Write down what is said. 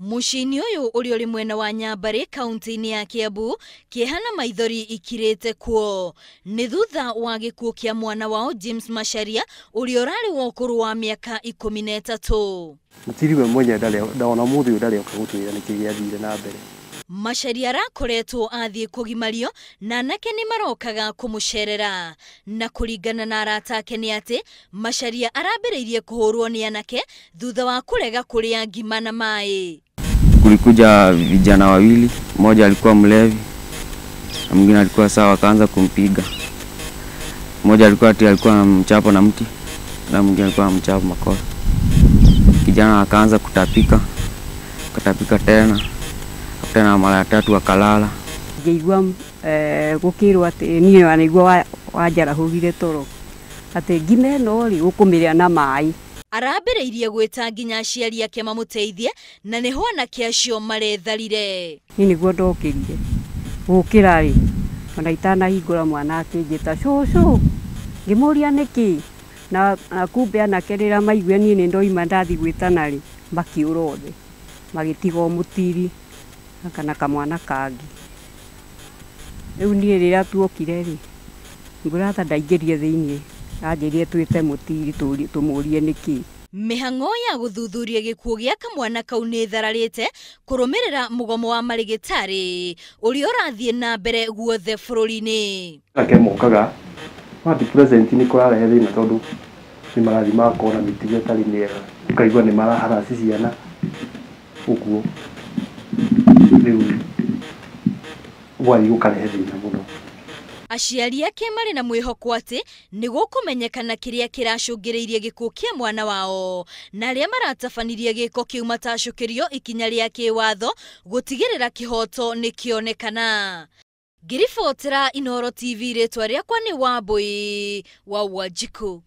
Mũciĩ-inĩ ũyũ ũrĩa ũrĩ mwena wa Nyambarĩ kaunti-inĩ ya Kiambu, kĩeha na maithori ikirĩte kuo nĩ thutha wa gĩkuũ kĩa mwana wao James Macharia ũrĩa ũrarĩ wa ũkũrũ wa mĩaka 13. Mũtiri we mwenyewe ndarĩ ona mũthĩ ũyũ ndarĩ oka gũtwĩra nĩkĩ gĩathire na mbere. Macharia arakoretwo athiĩ kũgimario na anake nĩ marokaga kũmũcerera, na kũringana na arata ake nĩ atĩ Macharia arambĩrĩirie kũhũrwo nĩ anake thutha wa kũrega kũrĩa ngima na maĩ. Kulikuja vijana wawili, mmoja alikuwa mlevi na mwingine alikuwa sawa, akaanza kumpiga. Mmoja alikuwa ati alikuwa anamchapa na mti na mwingine alikuwa anamchapa makofi. Kijana akaanza kutapika, akatapika tena tena mara ya tatu akalala. Ngĩigua gũkĩrwo atĩ niĩ wanaigua wanjarahũrire toro atĩ ngima ĩno rĩ ũkũmĩrĩa na maĩ. Arambĩrĩirie gwĩta nginya aciari ake mamũteithie na nĩho anake acio maretharire. Niĩ nĩguo ndokĩrire gũkĩra rĩ ona itanahingũra mwana akĩnjĩta cũcũ, ngĩmũria nĩkĩ, na kumbe anake rĩrĩa maigua niĩ nĩ ndoima ndathiĩ gwĩtana rĩ makĩũra othe magĩtiga o mũtiri kana kamwana kangĩ. Rĩu niĩ rĩrĩa tuokire rĩ ngũratha ndaingĩrie thĩiniĩ anjĩrire twĩte mũtiri tũmũrie nĩkĩ. Mĩhang'o ya gũthuthuria gĩkuũ gĩa kamwana kau nĩ ĩthararĩte kũrũmĩrĩra mũgomo wa marĩgĩtarĩ ũrĩa ũrathiĩ na mbere guothe bũrũri-inĩ. Anake mokaga mathiĩ present nĩ kũrarehe thĩna tondũ nĩ marathiĩ magakorwo na mĩtugo ĩtarĩ mĩega, ũkaigua nĩ maraharasi ciana ũguo, rĩu gwathiĩ gũkarehe thĩna mũno. Aciari ake marĩ na mwĩhoko atĩ nĩ gũkũmenyekana kĩrĩa kĩracũngĩrĩirie gĩkuũ kĩa mwana wao, na arĩa maratabanirie gĩko kĩu matacũkĩrio ikinya rĩa kĩwatho gũtigĩrĩra kĩhoto nĩ kĩonekana. Ngĩribotera Inooro TV, rĩtwa rĩakwa nĩ Wambui wa Wanjikũ.